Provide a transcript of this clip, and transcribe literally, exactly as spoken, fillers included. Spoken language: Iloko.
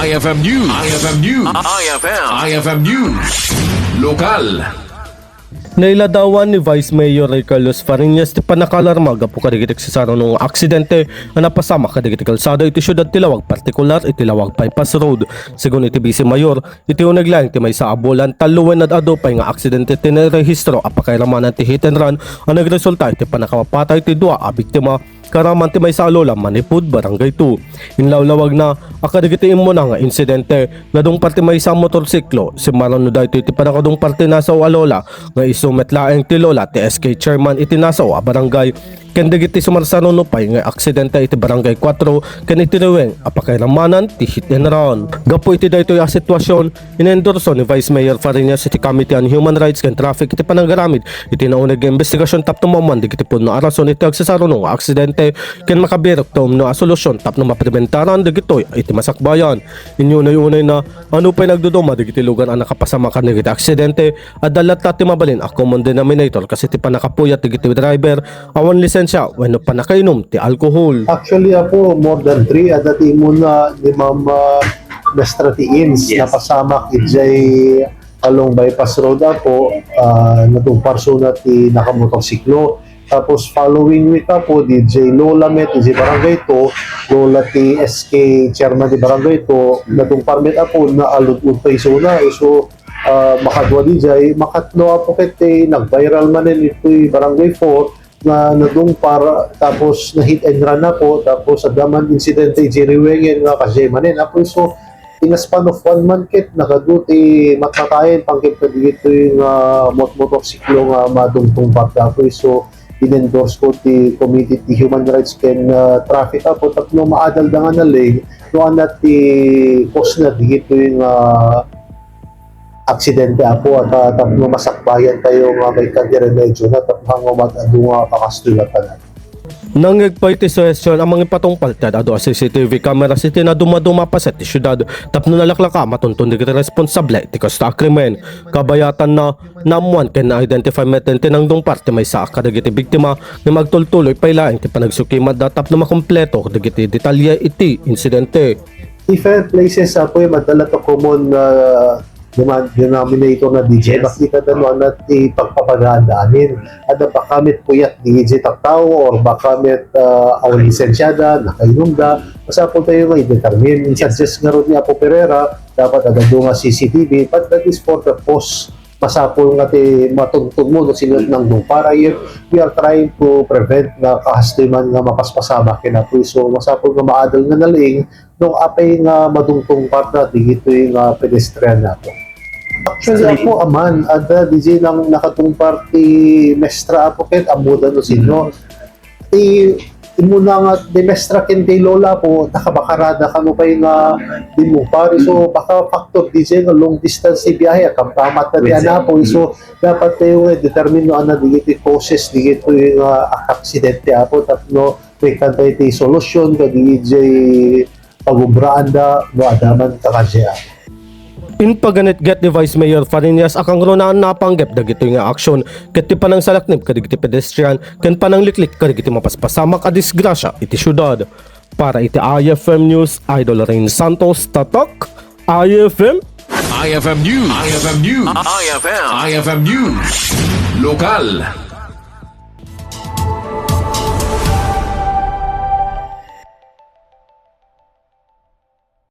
I F M News. I F M News. I F M. I F M News. Lokal. Nailadawan ni Vice Mayor Ray Carlos Fariñas ti pannakaalarma gapu kadagiti agsasarano nga aksidente a napasamak kadagiti kalsada iti siudad ti Laoag, partikular iti Laoag Bypass Road. Segun iti Vice Mayor, iti uneg laeng ti maysa a bulan, tallo wen ad-adu pay nga aksidente ti nairehistro a pakairamanan ti hit and run a nagresulta iti pannakapapatay ti dua a biktima. Kaaraman ti maysa a lola manipud Barangay two. Inlawlawagna a kadagiti immuna nga insidente, nadungpar ti maysa a motorsiklo. Simmaruno daytoy ti pannakadungpar ti nasao a lola nga isu met laeng ti lola ti S K chairman iti nasao a barangay ken dagiti sumarsaruno pay nga aksidente iti Barangay Cuatro ken iti Riweng a pakairamanan ti hit and run. Gapu iti daytoy a sitwasion, inendorso ni Vice Mayor Fariñas iti Committee on Human Rights ken Traffic iti panangaramid iti nauneg nga imbestigasion tapno maammuan dagiti pudno a rason iti agsasarano nga aksidente ken makabirok ti umno a solusyon tapno mapribentaran dagitoy iti masakbayan. Inunay-unayna, ano pay nagduduma dagiti lugar a nakapasamak kadagiti aksidente, adda latta ti mabalin a common denominator kas iti pannakapuyat dagiti driver, awan lisensia wenno pannakainum ti alkohol. Actually, apo, more than three, adda ti immuna ni Ma'am, ah, Mestra ti Ins, Yes. napasamak idiay along Bypass Road, apo, ah, nadungpar isuna ti nakamotorsiklo. Tapos following week, apo, diay lola met, diay Barangay two, lola ti S K chairman ti Barangay two, nadungpar met, apo, naalud-ud pay isuna. So, ah, makadua diay, makatlo, apo, ket ti nag-viral manen itoy Barangay four, nga nadungpar, tapos na-hit and run, apo, tapos adda man insidente idiay Riwengen nga kasdiay manen, apo. So, in a span of one month ket, nakadu ti matmatayen pangkep kadagitoy nga mot-, motorsiklo nga madungtungpar, apo. So, in-endorse ko ti Committee ti Human Rights ken, ah, Traffic, apo, tapno maadalda nga naleng no ania ti cause na dagitoy nga aksidente, apo, at, ah, tapno masakbayan tayo nga may kadi remedio na tapno nga umad-adu nga pakastoy nga tanan. Nangngeg pay ti suhestion a mangipatungpal ti ad-adu a C C T V cameras iti nadumaduma a paset ti siudad tapno nalaklaka a matunton dagiti responsable iti kasta a krimen. Kabayatanna, naammuan ken na-identify met ti nangdungpar ti maysa a kadagiti biktima ngem agtultuloy pay laeng ti panagsukimatda tapno makompleto dagiti detalye iti insidente. Different places, apo, eh, madala to common, ah, deman-, denominator na diay. Yes. Makita ta no ania ti pagpapagaanda amin. Adda baka met puyat diay tattao or baka met, ah, awan lisensiada, nakainumda. Masapul tayo nga i-determine. Yes. Suggest ngarud ni Apo Pereira, dapat adda nga C C T V, but that is for the post masapul nga ti matungtong mo no sino nangdungpar. Ay, we are trying to prevent nga kastoy man nga mapaspasamak ken apoy. So, masapul nga maadal nga naleng no apay nga madungtungpar na digitoy nga pedestrian nato. Actually, Sige. Apo, aman, adda diay nang nakatungpar ti mestra, apo, ket ammoda no sino. Ti immuna nga ti mestra ken ti lola, apo, nakabakarada kano pay nga dimmungpar. So, baka factor diay nga long distance ti biyahe, agkamkamata ti Yes, sir. Anapo. So, dapat tayo nga determine no ania dagiti causes dagitoy nga aksidente, apo, tapno maikkan tayo ti solusyon kadagiti pagubraanda no adda man kakasian. Impaganetget ni Vice Mayor Fariñas a kangrunaan a panggep dagitoy nga aksyon ket ti panangsalaknib kadagiti pedestrian ken panangliklik kadagiti mapaspasamak a disgrasya iti siudad. Para iti I F M News, Idol Rain Santos, Tatak, I F M. I F M News. I F M News. I F M. I F M News. Lokal.